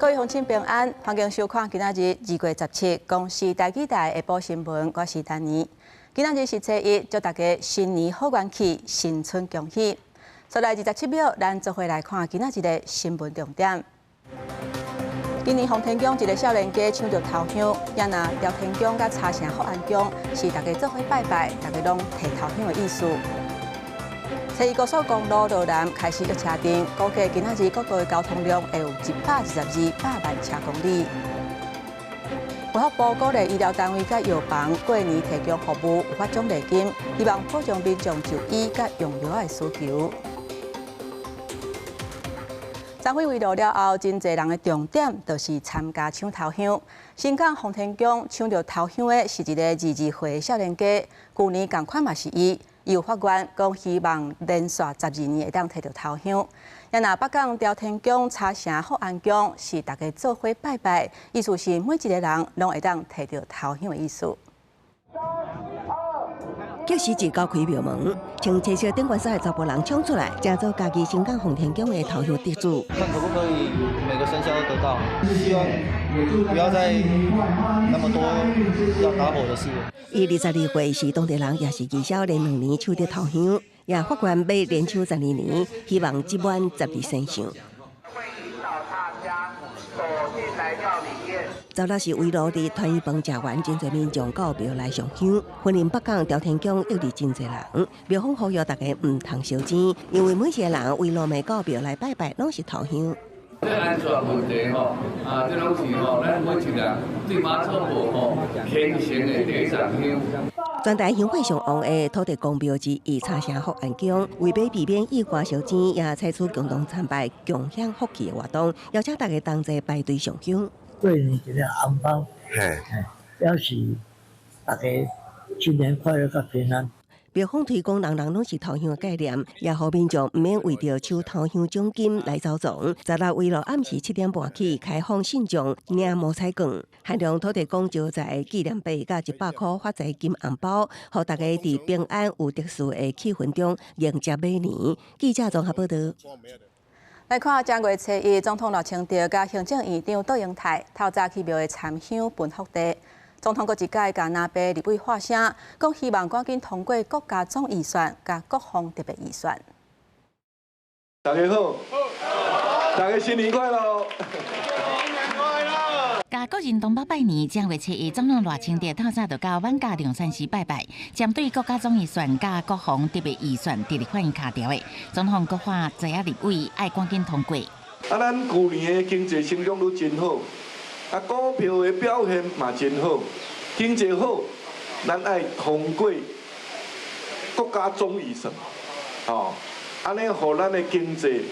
各位鄉親平安，歡迎收看今仔日2月17公視台語台下晡新聞，我是丹妮。今仔日是初一，祝大家新年好元氣，新春恭喜。紲來27秒，咱做伙來看今仔日的新聞重點。今年奉天宮一个少年家搶著頭香，也若朝天宮佮茶城福安宮是大家做伙拜拜，大家攏提頭香的意思。初一高速公路羅南開始約車陣，估計今仔日國道的交通量會有122百萬車公里。衛福部鼓勵醫療單位佮藥房過年提供服務，有發獎勵金，希望保障民眾就醫佮用藥的需求。昨昏圍爐了後，真濟人的重點就是參加搶頭香。新港奉天宮搶著頭香的是一个22歲的少年家，舊年仝款嘛是伊。伊有發願，講希望連續12年會當提著頭香。也若北港朝天宮、茶城福安宮是大家做伙拜拜，意思是每一个人攏會當提著頭香的意思。及時一敲開廟門，穿青色頂懸衫的查埔人衝出來，成做家己新港奉天宮的頭香得主。看可不可以每個生肖都得到，希望不要再那麼多要打火的事。伊22歲是當地人，也是至少連兩年搶著頭香，也發願欲連搶十二年，希望集滿12生肖。大家走進來廟裡面。昨日是圍爐佇團圓飯食完，真濟民眾到廟來上香。雲林北港朝天宮亦佇真濟人，廟方呼籲大家毋通相爭，因為每一个人圍爐暝到廟來拜拜，攏是頭香。這安全問題吼，啊，這攏是吼，咱每一個人對媽祖婆吼虔誠的第一盞香。全台香火上旺的土地公廟之一，茶城福安宮，為欲避免意外相爭，也採取共同參拜、共享福氣的活動，邀請大家同齊排隊上香。過年一个紅包，表示大家新年快樂佮平安。廟方推廣人人攏是頭香的概念，也予民眾毋免為著搶頭香獎金來走傱。昨日圍爐暗時7點半起開放信眾領摸彩券，限量土地公招財紀念幣佮100箍發財金紅包，予大家佇平安有秩序的氣氛中迎接馬年。記者綜合報道。來看正月初一，總統賴清德佮行政院長卓榮泰透早去廟會參香歕福袋。總統閣一擺共林北立委喊聲，講希望趕緊通過國家總預算佮國防特別預算。大家好，大家新年快樂！新年快樂！共國人同胞拜年，正月初一，總統賴清德透早就到艋舺龍山寺拜拜，針對國家總預算佮國防特別預算佇立法院跤調的，總統閣喊在野立委愛趕緊通過。啊，咱舊年的經濟成長率真好，啊，股票的表現嘛真好，經濟好，咱愛通過國家總預算，哦，按呢予咱的經濟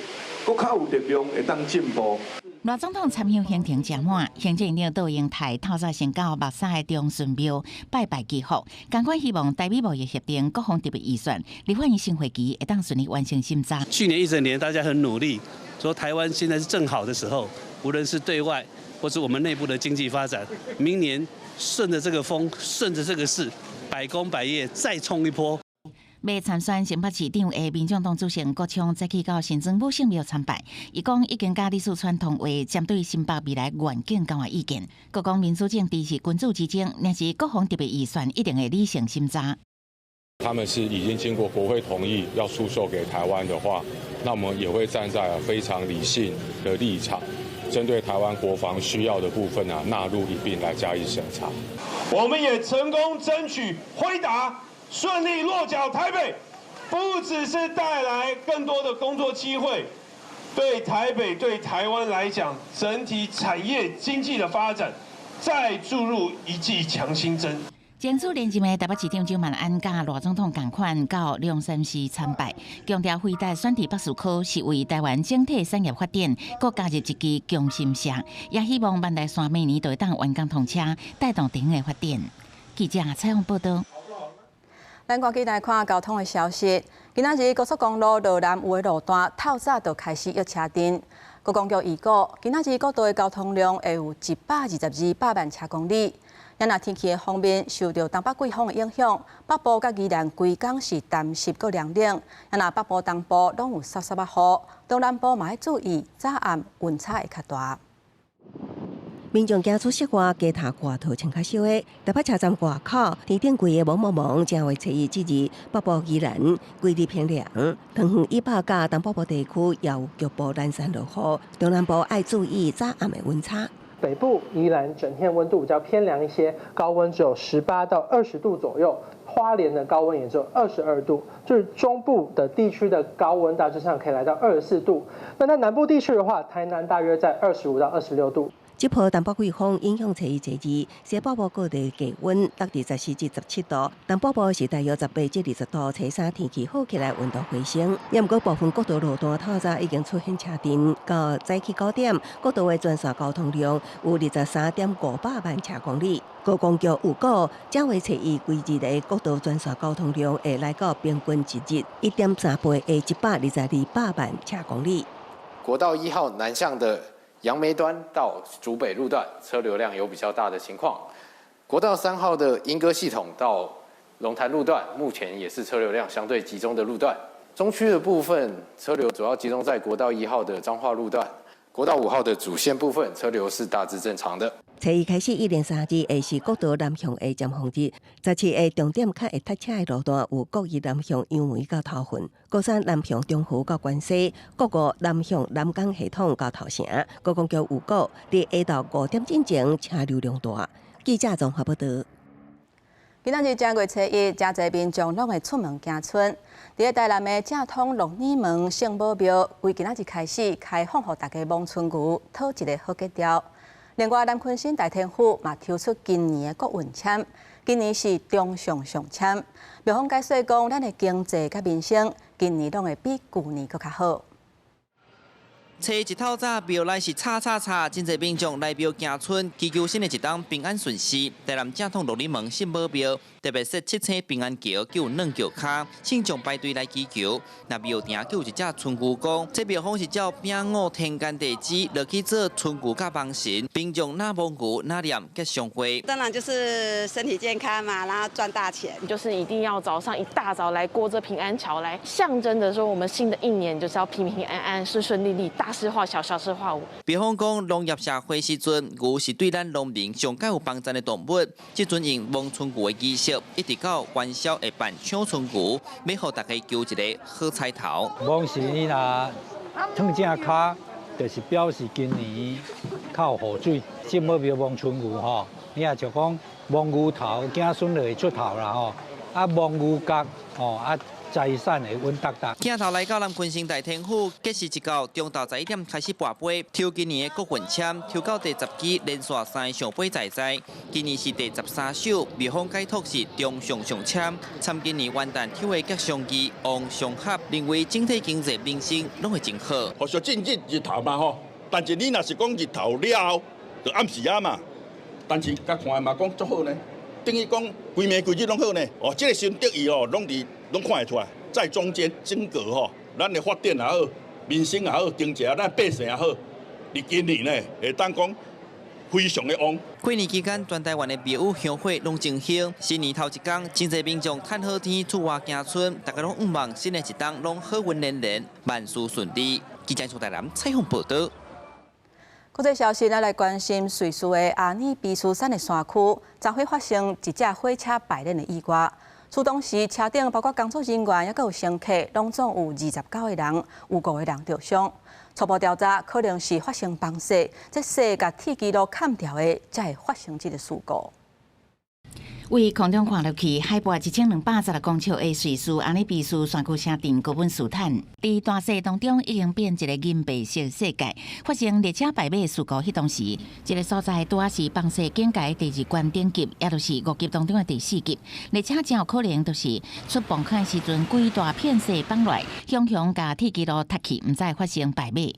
閣較有力量，會當進步。賴總統參香行程誠滿，行政院長卓榮泰透早先到木柵的長順廟拜拜祈福，仝款希望台美貿易協定、國防特別預算、立法院新會期會當順利完成審查。去年一整年大家很努力，說台灣現在是正好的時候，無論是對外或是我們內部的經濟發展，明年順着這個風，順着這個勢，百工百業再衝一波。欲參選新北市長的民眾黨主席吳國昌早起到新莊武聖廟參拜，伊講已經佮李四川通話，針對新北未來願景交換意見。閣講民主政治是君子之爭，若是國防特別預算一定會理性審查。他們是已經經過國會同意要出售給台灣的話，那我們也會站在非常理性的立場，針對台灣國防需要的部分啊，納入一併來加以審查。我們也成功爭取輝達順利落腳台北，不只是帶來更多的工作機會，對台北、對台灣來講，整體產業經濟的發展再注入一劑強心針。爭取連任的台北市長蔣萬安佮賴總統仝款到龍山寺參拜，強調輝達選佇北士科是為台灣整體產業發展，閣加入一支強心針，也希望萬大線明年就會當完工通車，帶動地方的發展。記者採訪報道。咱趕緊來看交通的消息。今仔日高速公路羅南有的路段透早就開始約車陣。觀光局預估，今仔日國道的交通量會有122百萬車公里。若天氣的方面，受著東北季風的影響，北部佮宜蘭規工是澹濕閣涼冷。若北部、東部攏有潲潲仔雨，中南部嘛愛注意早暗溫差會較大。民眾行出室外，街頭外套穿較少的。台北車站外口，天頂規个濛濛濛，正月初一這日，北部宜蘭規日偏涼，桃園以北佮東北部地區也有局部零星落雨。中南部愛注意早暗的溫差。北部宜蘭整天溫度比較偏涼一些，高溫只有18到20度左右。花蓮的高溫也只有22度，就是中部的地區的高溫大致上可以來到24度。那在南部地區的話，台南大約在25到26度。這波東北季風影響初一、初二，西北部各地低溫達24至17度，東北部是大約18至20度。初三天氣好起來，溫度回升。也毋過部分國道路段透早已經出現車陣，到早起9點，國道的全線交通量有23.5百萬車公里。高公局預估，正月初一規日的國道全線交通量會來到平均一日1.3倍的122百萬車公里。國道1號南向的楊梅端到竹北路段車流量有比較大的情況，國道3號的鶯歌系統到龍潭路段，目前也是車流量相對集中的路段。中區的部分車流主要集中在國道1號的彰化路段，國道5號的主線部分車流是大致正常的。初一開始一連3日會是國道南向的尖峰日，17個重點較會塞車的路段有國一南向楊梅到頭份，國三南向中湖到關西，國五南向南港系統到頭城。高公局預估，佇下晝5點進前車流量大。記者綜合報導。今仔日正月初一，誠濟民眾攏會出門行春。佇咧台南的正統鹿耳門聖母廟，為今仔日開始開放，予大家摸春牛，討一个好吉兆。另外，南鯤鯓大天府嘛抽出今年的國運籤，今年是中上上籤。廟方解說講，咱的經濟佮民生，今年攏會比舊年閣較好。初一透早廟內是吵吵吵，真濟民眾來廟行春，祈求新的一冬平安順遂。台南正統鹿耳門聖母廟特別設七星平安橋，閣有軟轎跤，信眾排隊來祈求。那廟埕閣有一隻春牛公，這廟方是照丙午天干地支落去做春牛佮艋神，民眾若摸牛若念吉祥話。當然就是身體健康嘛，然後賺大錢。就是一定要早上一大早來過這平安橋，來象徵著說我們新的一年就是要平平安安、順順利利，大事化小，小事化無。比方講，農業社會時陣，牛是對咱農民上蓋有幫助的動物。這陣用摸春牛的儀式，一直到元宵會辦搶春牛，欲予大家求一个好彩頭。摸時你若褪正跤，就是表示今年較有雨水。聖母廟摸春牛吼，你若就講摸牛頭，子孫就會出頭啦吼。啊，摸牛角吼啊。財產會穩當當。鏡頭來到南鯤鯓大天府，計時一到中晝11點開始跋杯，抽今年的國運籤，抽到第10支連續三个聖杯在在。今年是第13手，廟方解讀是中上上籤，參今年元旦抽的吉祥字旺相合，認為整體經濟民生攏會真好。予相進日日頭嘛吼，但是你若是講日頭了後，就暗時仔嘛。但是共看嘛講足好呢，等於講規暝規日攏好呢。哦，這个心得意哦，攏佇。攏看會出來，在中間整個吼，咱的發展也好，民生也好，經濟也好，咱百姓也好，佇今年呢，會當講非常的旺。過年期間，全台灣的廟宇香火攏真興。新年頭一工，真濟民眾趁好天出外行春，大家攏向望新的一冬攏好運連連，萬事順利。記者從台南採訪報導。國際消息，咱來關心瑞士的阿爾卑斯山的山區，昨昏發生一架火車敗輪的意外。出動時，車頂包括工作人員，抑閣有乘客，攏總有29個人，有五個人著傷。初步調查，可能是發生崩雪，這雪共鐵支路崁掉的，才會發生這个事故。對空中看落去，海拔1216公尺的瑞士阿爾卑斯山區城鎮高本斯坦，佇大雪當中已經變一个銀白色世界。發生列車敗馬事故彼當時，這个所在拄仔是崩雪警戒第二關等級，也就是五級當中的第四級。列車真有可能就是出崩坑的時陣，規大片雪崩落來，雄雄共鐵支路踢去，毋知發生敗馬。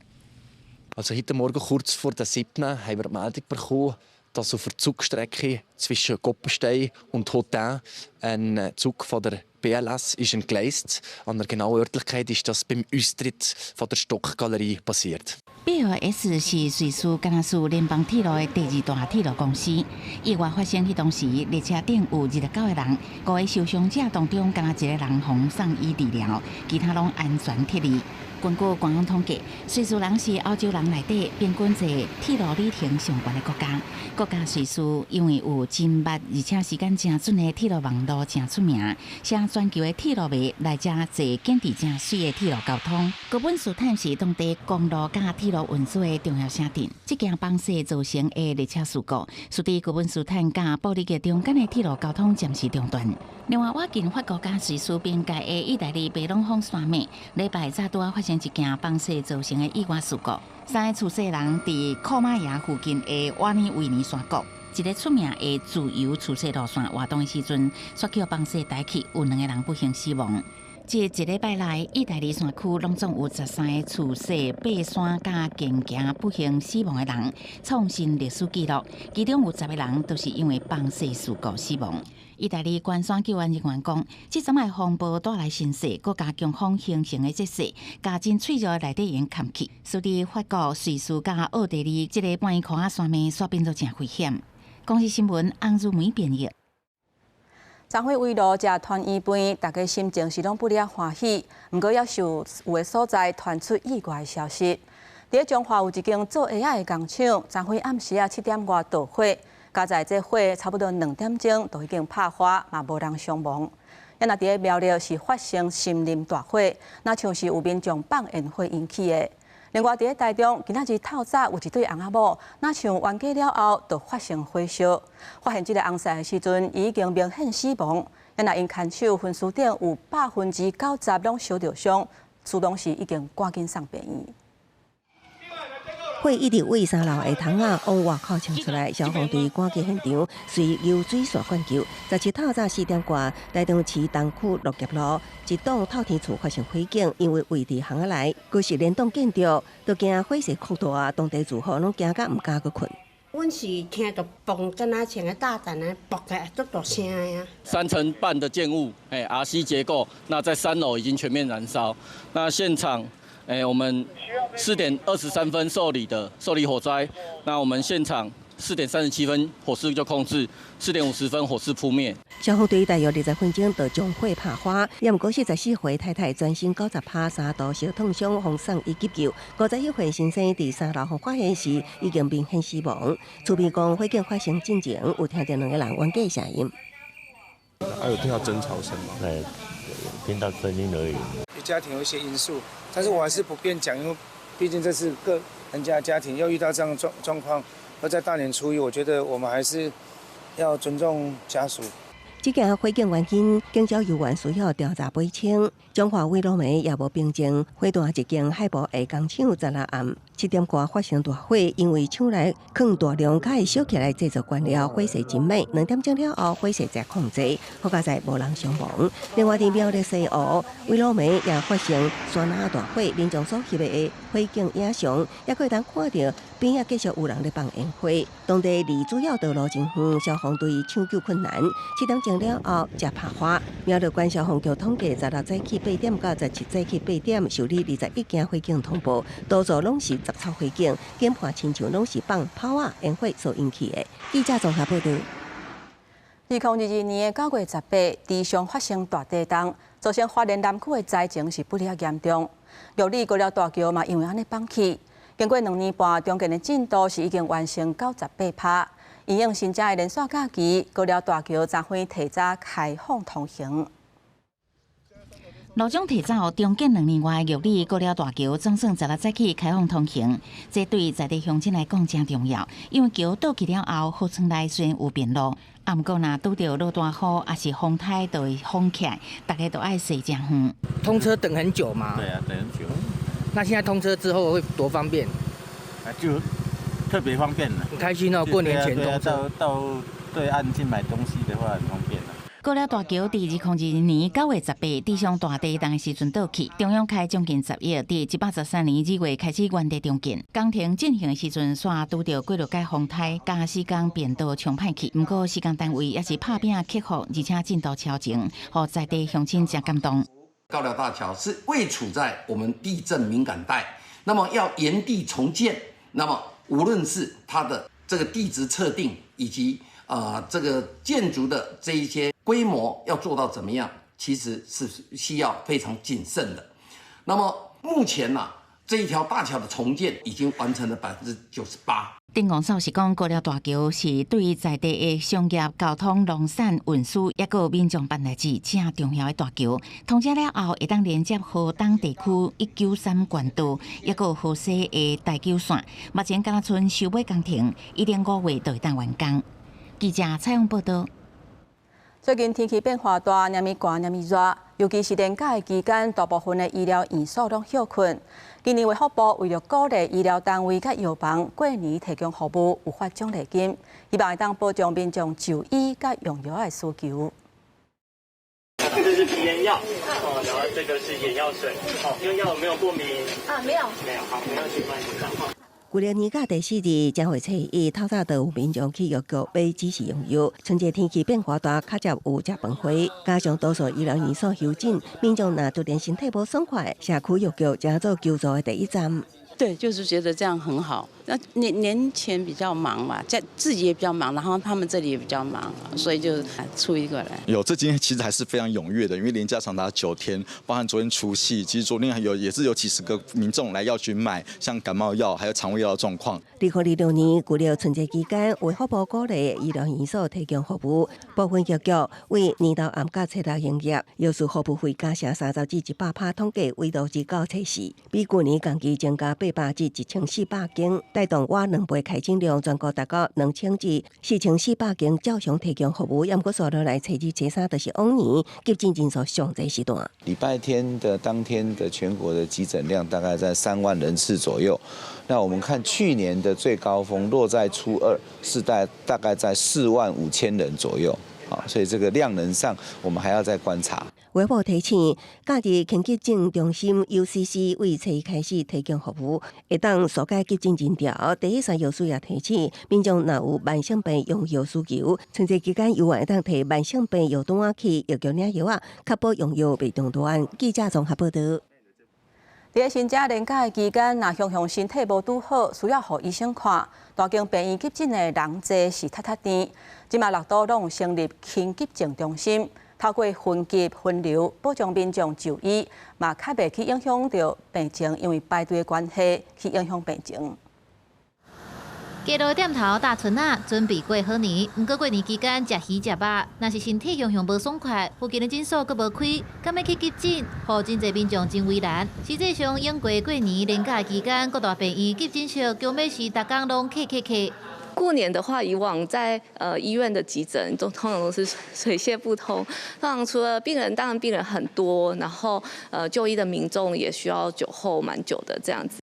Also heute Morgen kurz vor der 7 haben wir die Meldung bekommen, dass auf der Zugstrecke zwischen Goppenstein und Hotin ein Zug von der BLS ist entgleist. An der genauen Örtlichkeit ist das beim Austritt von der Stockgalerie passiert. BLS 是瑞士干那斯聯邦鐵路的第二大鐵路公司。意外發生彼當時，列車頂有29個人，五个受傷者當中，干焦一个人予送醫治療，其他攏安全脫離。根據官方統計，瑞士人是歐洲人內底平均坐鐵路里程上懸的國家。國家瑞士因為有真密而且時間誠準的鐵路網路誠出名，寫全球的鐵路迷來遮坐簡直誠媠的鐵路交通。高本斯坦是當地公路佮鐵路運輸的重要城鎮。這件崩雪造成的列車事故，使得高本斯坦佮布里格中間的鐵路交通暫時中斷。另外，倚近法國佮瑞士邊界的意大利貝朗峰山脈，禮拜早拄仔發生一件崩雪造成的意外事故，三个泅世人佇庫馬亞附近的瓦尼維尼山谷，一个出名的自由泅世路線活動的時陣，煞予崩雪帶去，有兩個人不幸死亡。這一禮拜內，意大利山區攏總有13个泅世爬山佮健行不幸死亡的人，創新歷史紀錄。其中有10個人都是因為崩雪事故死亡。意大利關山救援人員講，這陣的風暴帶來新雪，閣加強風形成的這雪，共真脆弱的內底用崁去，使得法國、瑞士佮奧地利這个半箍仔山脈煞變做誠危險。公視新聞洪如梅編譯。昨昏圍爐食團圓飯，大家心情是攏不了歡喜。毋過，猶是有的所在傳出意外的消息。佇咧彰化有一間做鞋仔的工廠，昨昏暗時仔7點外著火，佳哉這火差不多2點鐘就已經拍花，嘛無人傷亡。啊，若佇咧苗栗是發生森林大火，若像是有民眾放煙火引起的。另外，佇咧台中，今仔日透早有一對翁仔某，若像冤家了後，就發生火燒。發現這个翁婿的時陣，伊已經明顯死亡。啊，若𪜶牽手分屍頂有90%攏燒著傷，死亡時已經趕緊送病院。火一直對三樓的窗仔往外口衝出來，消防隊趕緊現場，隨油水線灌救。17透早4點外，台中市東區鹿業路一棟透天厝發生火警，因為位佇巷仔內，閣是連棟建築，都驚火勢擴大，當地住戶攏驚甲毋敢閣睏。阮是聽著嘣，敢若像个炸彈仔爆起來，足大聲的啊！ 3層半的建物，哎，RC 結構，那在3樓已經全面燃燒。那現場，哎，我們4點23分受理的受理火災，那我們現場4點37分火勢就控制，4點50分火勢撲滅。消防隊大約20分鐘就將火拍花，也毋過44歲太太全身93%都燒燙傷，予送醫急救。51歲先生佇三樓予發現時已經明顯死亡。厝邊講火警發生進前有聽著兩个人冤家聲音。還有聽到爭吵聲嗎？對，聽到聲音而已。家庭有一些因素，但是我還是不便講，因為畢竟這是個人家家庭，又遇到這樣狀況，又在大年初一，我覺得我們還是要尊重家屬。這件火警原因，警消人員需要調查釐清。彰化威羅梅也無平靜，火大一間海埔的工廠，昨暗7點外發生大火，因為廠內囥大量較會燒起來製造原料，火勢真猛。2點鐘了後，火勢才控制，好佳哉無人傷亡。另外，佇苗栗西湖威羅梅也發生山林大火，民眾所翕的火警影像，也可以當看著邊仔繼續有人咧放煙火。當地離主要道路真遠，消防隊搶救困難。7點鐘了後，才拍花。苗栗縣消防局統計，16早起8點到17早起8點，受理21件火警通報，多數攏是雜草火警，研判親像攏是放炮仔煙火所引起的。記者綜合報導。2022年9月18，池上發生大地動，造成花蓮南區的災情是不了嚴重。玉里高寮大橋嘛，因為按呢崩去。經過2年半，重建的進度是已經完成98%。因應新增的連續假期，高寮大橋昨昏提早開放通行。路總提早重建2年外玉里高寮大橋總算十六早起開放通行，這對在地鄉親來講誠重要，因為橋倒去了後，河川內雖然有變路，啊，毋過若拄著落大雨，抑是風颱就會封起來，大家都愛踅誠遠。通車等很久嘛？對啊，等很久。那現在通車之後會多方便？啊，就特別方便了。很開心哦，過年前通車。到對岸去買東西的話，很方便。高寮大橋佇2022年9月18，池上大地動的時陣倒去，中央開將近10億，佇113年2月開始原地重建。工程進行的時陣，煞拄著幾落擺風颱，佮施工便道衝歹去。毋過施工單位猶是拍拚克服，而且進度超前，予在地鄉親誠感動。高寮大橋是位處在我們地震敏感帶，那麼要原地重建，那麼無論是它的這個地質測定，以及這個建築的這一些規模要做到怎麼樣，其實是需要非常謹慎的。那麼目前呢，這一條大橋的重建已經完成了98%。鎮公所是講，高寮大橋是對在地的商業、交通、農產運輸，抑閣民眾辦代誌誠重要的大橋。通車了後，會當連接河東地區193縣道，抑閣河西的台九線。目前敢若賰收尾工程，1.5月就會當完工。記者採訪報道。最近天氣變化大，爾爾寒，爾爾熱，尤其是連假的期間，大部分的醫療院所攏歇睏。今年衛福部為著鼓勵醫療單位佮藥房過年提供服務，有發獎勵金，希望會當保障民眾就醫佮用藥的需求。這是鼻炎藥，哦，然後這個是眼藥水，好，用藥有沒有過敏？啊，沒有，沒有，好，沒問題，慢點。舊曆年假第四日，正月初一，透早就有民眾去藥局買指示用藥。春節天氣變化大，較捷有食飯會，加上多數醫療院所休診，民眾若突然身體無爽快，社區藥局成做求助的第一站。對，就是覺得這樣很好。那年年前比較忙嘛，在自己也比較忙，然後他們這裡也比較忙，所以就出一個來。有，這今天其實還是非常踴躍的，因為連假長達9天，包含昨天除夕，其實昨天還有也是有幾十個民眾來藥局買，像感冒藥還有腸胃藥的狀況。2026年舊曆春節期間，衛福部鼓勵醫療院所提供服務，部分藥局為年頭暗到初六營業，藥師服務費加成30至100%，統計維持至到初四，比舊年同期增加800至1400間，帶動倚2倍開診量，全國達到2000至4400間照常提供服務。毋過紲落來初二、初三就是往年急診人數上濟時段。禮拜天的當天的全國的急診量大概在3萬人次左右。那我們看去年的最高峰落在初二，是在大概在4萬5千人左右。啊，所以這個量能上，我們還要再觀察。衛福部提醒，假日輕急症中心 UCC 為初一開始提供服務，會當疏解急診人潮。第一線藥師也提醒，民眾若有慢性病用藥需求，春節期間猶原會當提慢性病藥單去藥局領藥仔，確保用藥袂中斷。記者綜合報道。佇新春連假的期間，若雄雄身體無拄好，需要予醫生看，大間病院急診的人濟是踢踢甜。這馬六都攏有成立輕急症中心，透過分級分流，保障民眾就醫，嘛較袂去影響著病情，因為排隊的關係去影響病情。街路店頭大賰仔，準備過好年。毋過過年期間食魚食肉，若是身體雄雄無爽快，附近的診所閣無開，敢欲去急診，予真濟民眾真為難。實際上，永過過年連假期間，各大病院急診室幾乎是逐工攏客客客。過年的話，以往在醫院的急診都通常都是水泄不通。通常除了病人，當然病人很多，然後就醫的民眾也需要久候蠻久的這樣子。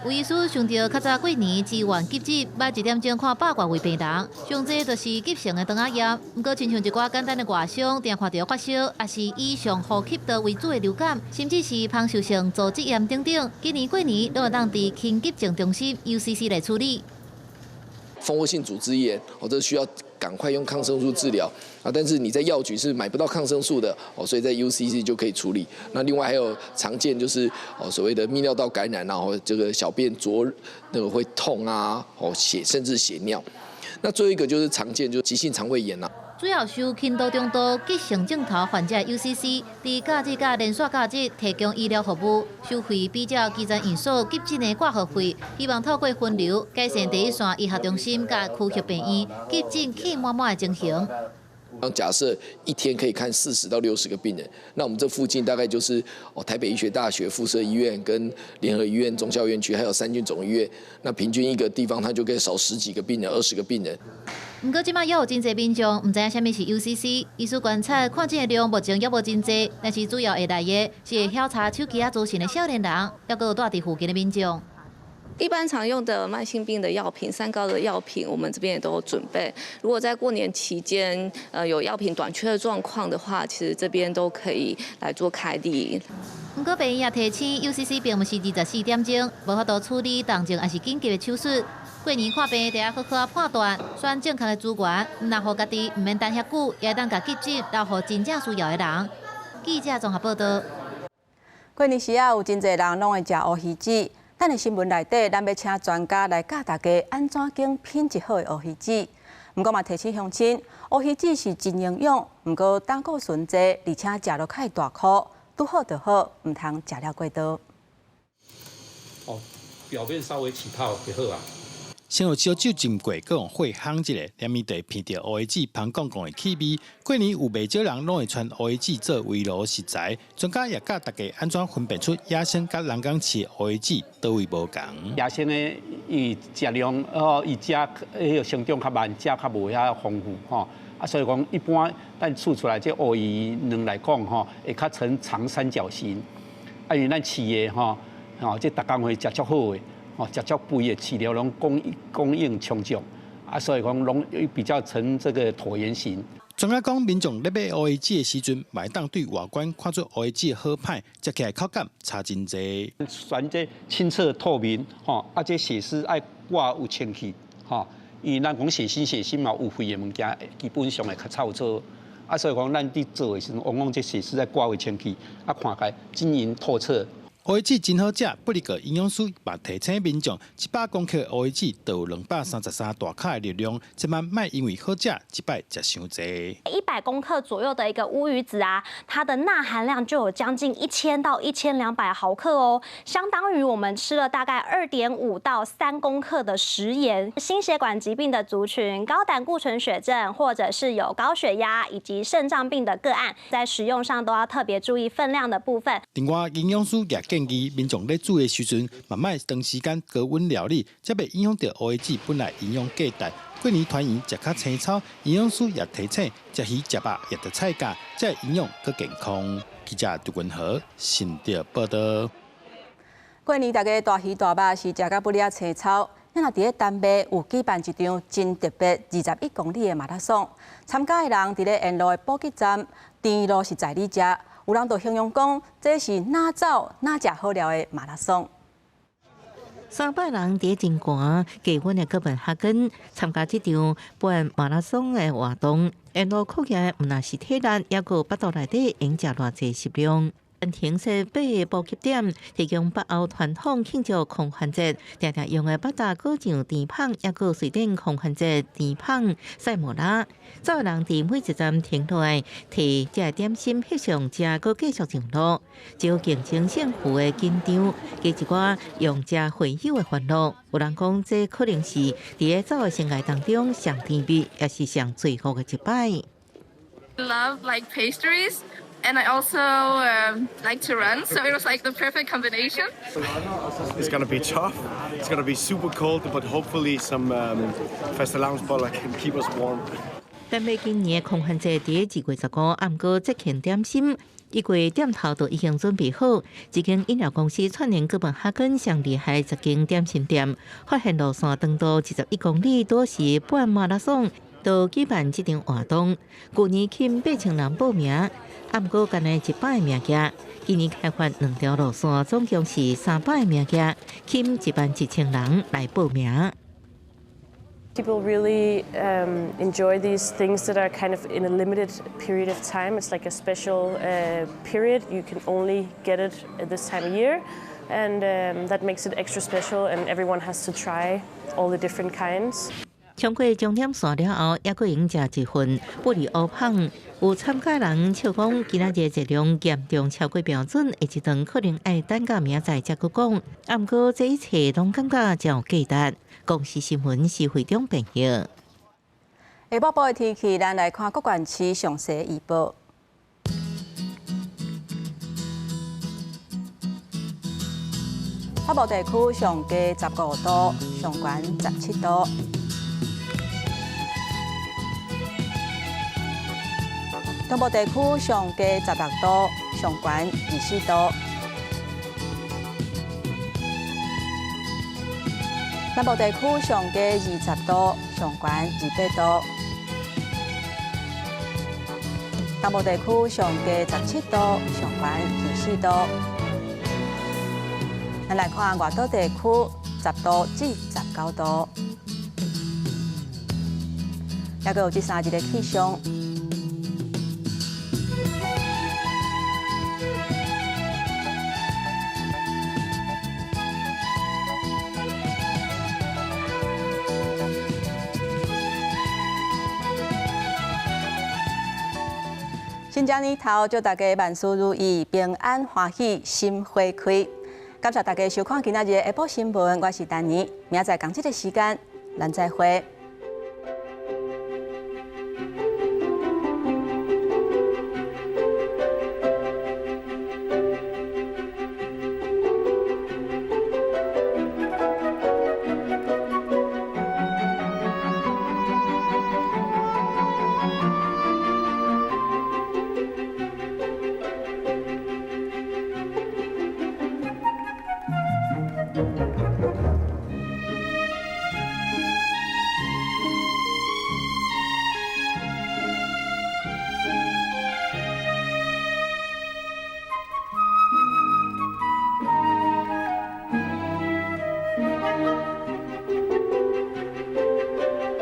有醫師想著較早過年支援急診，捌一點鐘看百外位病人，上濟就是急性的腸仔炎。毋過親像一寡簡單的外傷，定看著發燒，抑是以上呼吸道為主的流感，甚至是芳受性組織炎等等，今年過年攏會當佇輕急症中心 UCC 來處理。蜂窩性組織炎，哦，這需要趕快用抗生素治療啊！但是你在藥局是買不到抗生素的哦，所以在 UCC 就可以處理。那另外還有常見就是哦所謂的泌尿道感染，然後這個小便濁那個會痛啊，哦血甚至血尿。那最後一個就是常見就是急性腸胃炎啦。主要收輕度、中度急性症頭患者 UCC，佇假日佮連續假日提供醫療服務，收費比照基層院所急診的掛號費，希望透過分流改善第一線醫學中心佮區域病院急診客滿滿的情形。假設一天可以看40到60個病人，那我們這附近大概就是哦台北醫學大學附設醫院跟聯合醫院忠孝院區，還有三軍總醫院，那平均一個地方，它就可以少十幾個病人、20個病人。毋過這馬猶有真濟民眾毋知影啥物是 UCC，醫師觀察看診的量目前猶無真濟，但是主要會來的是會曉查手機仔資訊的少年人，猶閣有住佇附近的民眾。一般常用的慢性病的藥品、三高的藥品，我們這邊也都有準備。如果在過年期間，有藥品短缺的狀況的話，其實這邊都可以來做開立。毋過病院也提醒，UCC 並毋是24點鐘，無法度處理重症抑是緊急的手術。過年看病著愛好好仔判斷，選正確的資源，毋但予家己毋免等遐久，也會當共急診留予真正需要的人。記者綜合報道。過年時仔有真濟人攏會食烏魚子。等下新聞內底，咱欲請專家來教大家按怎揀品質好的烏魚子。毋過嘛提醒鄉親，烏魚子是真營養，毋過膽固醇濟，而且食落較會大箍，拄好就好，毋通食了過多。哦，表面稍微起泡就好啊。先予燒酒浸過，閣用火烘一下，連麵地鼻著烏魚子芳公公的氣味。過年有袂少人攏會汆烏魚子做圍爐食材，專家也教大家按怎分辨出野生佮人工飼的烏魚子佗位無仝。野生的伊食量哦，伊食彼个成長較慢，食較無遐豐富吼。啊，所以講一般咱飼出來這烏魚卵來講吼，會較呈長三角形。啊，因為咱飼的吼，吼，這逐工會食足好的。哦，食足肥的飼料攏供應充足，啊，所以講攏比較呈這個橢圓形。專家講，民眾咧買烏魚子的時陣，嘛會當對外觀看出烏魚子好歹，食起來口感差真濟。選這清澈透明，吼，啊，這血絲愛掛有清氣，吼，因為咱講血腥血腥嘛，有廢的物件，基本上會較臭糟，啊，所以講咱佇做的時陣，往往這血絲愛掛有清氣，啊，看起來晶瑩透徹。烏魚子真好食，不過營養師嘛提醒民眾，100公克烏魚子就有233大卡的熱量，千萬莫因為好食，一擺食傷濟。100公克左右的一個烏魚子啊，它的鈉含量就有將近1000到1200毫克哦，相當於我們吃了大概2.5到3公克的食鹽。心血管疾病的族群、高膽固醇血症，或者是有高血壓以及腎臟病的個案，在食用上都要特別注意分量的部分。另外，營養師也建議民眾咧煮的時陣，嘛莫長時間高溫料理，才袂影響著烏魚子本來營養價值。過年團圓食較青草，營養師也提醒，食魚食肉也著菜價，才會營養閣健康。記者杜文和新竹報導。過年大家大魚大肉是食甲不了青草，咱若佇咧丹麥有舉辦一場真特別21公里的馬拉松，參加的人佇咧沿路的補給站，甜路是在你食。有人就形容講，這是哪走哪食好料的馬拉松。300人佇真寒低溫的哥本哈根參加這場半馬拉松的活動，沿路考驗的毋但是體力，抑閣腹肚內底會食偌濟食量。停設八个補給點，提供北歐傳統慶祝狂歡節，定定用的八大果醬甜芳，抑閣瑞典狂歡節甜芳賽莫拉。走的人佇每一站停落來，提這點心翕相食，閣繼續上路。只有競爭勝負的緊張，加一寡用食會友的歡樂。有人講，這可能是佇咧走的生涯當中上甜蜜，也是上罪惡的一擺。 Love like pastries. And I also like to run, so it was like the perfect combination. It's gonna be tough. It's gonna be super cold, but hopefully some fastelavnsboller can keep us warm. 丹麥今年的狂歡節佇2月15，毋過節慶點心一月店頭就已經準備好。這間飲料公司串聯哥本哈根上厲害10間點心店，發現路線長度21公里，都是半馬拉松，都舉辦這場活動。舊年吸8000人報名。啊，毋過干焦100個名額，今年開發兩條路線，總共是300個名額，吸11,000人來報名。 People really enjoy these things that are kind of in a limited period of time. It's like a special period. You can only get it at this time of year, and that makes it extra special. And everyone has to try all the different kinds. 衝過終點線了後，猶閣會用食一份布里歐芳。有參加人笑講，今仔日熱量嚴重超過標準，下一頓可能愛等到明仔載才閣講。啊，毋過這一切攏感覺真有價值。公視新聞是會長編譯。下晡晡的天氣，咱來看各縣市詳細預報。北部地區上低15度，上懸17度。中部地區上低16度，上懸24度。南部地區上低20度，上懸28度。東部地區上低17度，上懸24度。咱來看外島地區10度至19度。抑閣有這三日的氣象。新正年頭，祝大家萬事如意、平安歡喜、心花開。感謝大家收看今仔日的下晡新聞，我是丹妮，明仔載仝這个時間，咱再會。